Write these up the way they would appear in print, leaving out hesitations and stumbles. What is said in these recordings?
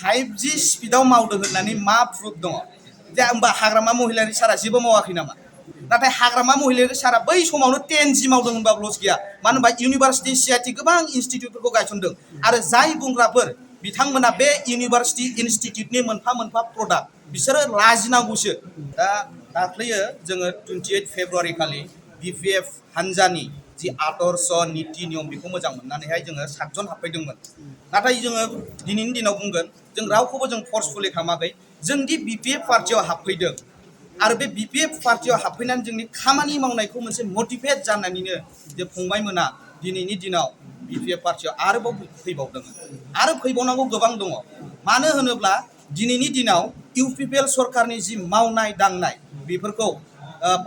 5G स्पिडाव मावदों होननानै मा प्रुफ दङ जे होमबा हाग्रामा महिलारि सारा जेबो मावाखै नामा नाथाय हाग्रामा महिलारि सारा बै समावनो 10G मावदों होनबा लस गैया मानो होनबा इउनिभार्सिटि सिआइटि गोबां इनस्टिट्युटफोरखौ गायसनदों आरो जाय बुंग्राफोर बिथांमोना बे इउनिभार्सिटि इनस्टिट्युटनि मोनफा प्रडाक्ट बिसोरो लाजिनांगौसो दा दाख्लैयो जोङो 28 फेब्रुवारि खालि बिपिएफ हानजानि जि आदर्श नीति नियम बेखौ मोजां मोननानैहाय जोङो 7 जन हाबफैदोंमोन नाथाय जोङो दिनैनि दिनाव बुंगोन जों रावखौबो जों फर्सफुलि खालामाखै जों दि बिपिएफ पार्टियाव हाबफैदों आरो बे बिपिएफ पार्टियाव हाबफैनानै जोंनि खामानि मावनायखौ मोनसे मोटिभेट जानानैनो जे फंबायमोना दिनैनि दिनाव बिपिएफ पार्टियाव आरोबाव फैबावदों आरो फैबावनांगौ गोबां दङ मानो होनोब्ला दिनैनि दिनाव इउपिपिएल सरकारनि जि मावनाय दांनाय बेफोरखौ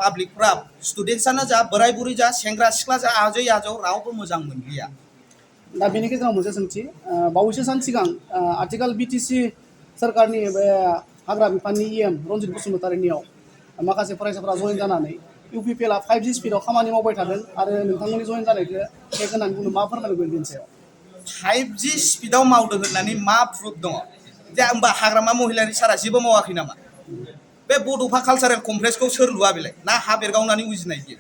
पाब्लिकफ्रा स्टुडेन्टसानो जा बोराय बुरै जा सेंग्रा सिख्ला जा आजै आजौ रावबो मोजां मोनलिया दा बेनि गेजेराव मोनसे सोंथि बावैसो सान सिगां आथिखाल बिटिसि सरकारनि बे हाग्रा बिफाननि इएम रनजित बसुमतारिनियाव माखासे फरायसाफोरा जयेन जानानै इउपिपिएलआ 5G स्पिडाव खामानि मावबाय थादों आरो नोंथांमोननि जयेन जानायखौ हेक होननानै बुंनो मा फोरमायगोन बेनि सायाव 5G स्पिडाव मावदों होननानै मा प्रुफ दङ जे होमबा हाग्रामा महिलारि सारा जेबो मावाखै नामा बे बड'फा कालचारेल कमप्लेक्सखौ सोर लुआ बेलाय ना हा बेरगावनानै उजिनाय बियो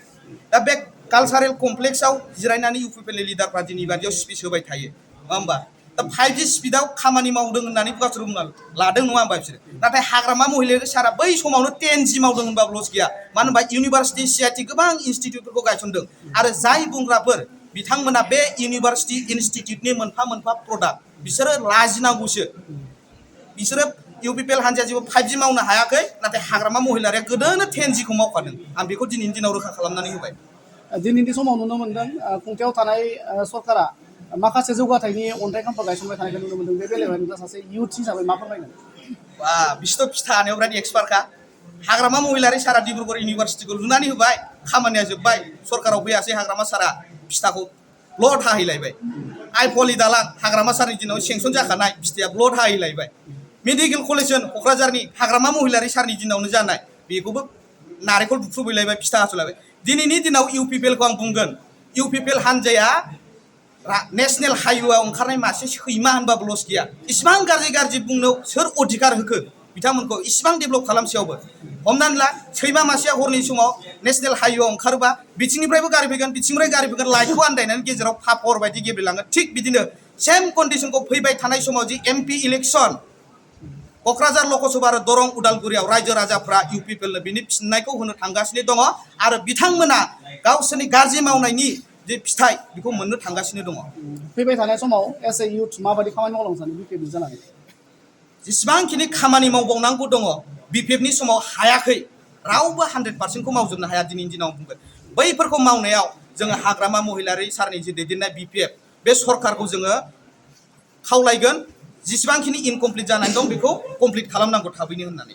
दा बे कालचारेल कमप्लेक्सआव जिरायनानै इउपिपिएलनि लिडारफ्रा दिनै बादियाव स्पिच होबाय थायो नङा होमबा दा 5G स्पिडाव खामानि मावदों होननानै गावसोर बुंना लादों नङा होमबा बिसोर नाथाय हाग्रामा महिलारि सारा बै समावनो 10G मावदों होनबा लस गैया मानो होनबा इउनिभार्सिटि सिआइटि गोबां इनस्टिट्युटफोरखौ गायसनदों आरो जाय बुंग्राफोर बिथांमोना बे इउनिभार्सिटि इनस्टिट्युटनि मोनफा प्रडाक्ट बिसोरो लाजिनांगौसो बिसोरो इउपिपिएल हानजाया जेबो 5G मावनो हायाखै नाथाय हाग्रामा महिलारिया गोदोनो 10Gखौ मावखादों आं बेखौ दिनैनि दिनाव रोखा खालामनानै होबाय दिनैनि समाव नुनो मोनदों खुंथायाव थानाय सरकारा माखासे जौगाथायनि अन्थाइ खाम्फा गायसनबाय थानायखौ नुनो मोनदों बे बेलायाव नोंथाङा सासे इयुथ हिसाबै मा फोरमायगोन बिसोरथ' फिथा हानायाव बिराद एक्सपार्टखा हाग्रामा महिलारि सारा डिब्रुगड़ इउनिभार्सिटिखौ लुनानै होबाय खामानिया जोब्बाय सरकाराव फैयासै हाग्रामा सारा फिथाखौ ब्लड हाहैलायबाय आइफवालि दालां हाग्रामा सारनि दिनाव सेंसन जाखानाय फिथाया ब्लड हाहैलायबाय मेडिकेल कलेज क'क्राझारनि हाग्रामा महिलारि सारनि दिनावनो जानाय बेखौबो नारेंखल बुख्रुबहैलायबाय फिथा हास'लायबाय दिनैनि दिनाव इउपिपिएलखौ आं बुंगोन इउपिपिएल हानजाया नेशनेल हाइवेआव ओंखारनाय मासे सैमा होनबाबो लस गैया इसिबां गाज्रि बुंनो सोर अधिकार होखो बिथांमोनखौ इसिबां डेभेलप खालामसेयावबो हमनानै ला सैमा मासेया हरनि समाव नेशनेल हाइवेआव ओंखारोबा बिथिंनिफ्रायबो गारि फैगोन बिथिंनिफ्राय गारि फैगोन लाइटखौ आन्दायनानै गेजेराव फापर बायदि गेब्लेलाङो थिग बिदिनो सेम कन्डिशनखौ फैबाय थानाय समाव जि एमपि इलेक्सन क'क्राझार लकसभा आरो दरं उदालगुरियाव रायजो राजाफ्रा इउपिपिएलनो बिनि फिननायखौ होनो थांगासिनो दङ आरो बिथांमोना गावसोरनि गाज्रि मावनायनि जे फिथाइ बेखौ मोननो थांगासिनो दङ फैबाय थानाय समाव एस ए इयुथ माबायदि खामानि मावलांनो सानो बिपिएफनि जानानै जेसेबांखिनि खामानि मावबावनांगौ दङ बिपिएफनि समाव हायाखै रावबो 100%खौ मावजोबनो हाया दिनैनि दिनाव बुंगोन बैफोरखौ मावनायाव जोङो हाग्रामा महिलारि सारनि जे दैदेननाय बिपिएफ बे सरकारखौ जोङो खावलायगोन जेसेबांखिनि इनकमप्लिट जानानै दं बेखौ कमप्लिट खालामनांगौ थाबैनो होननानै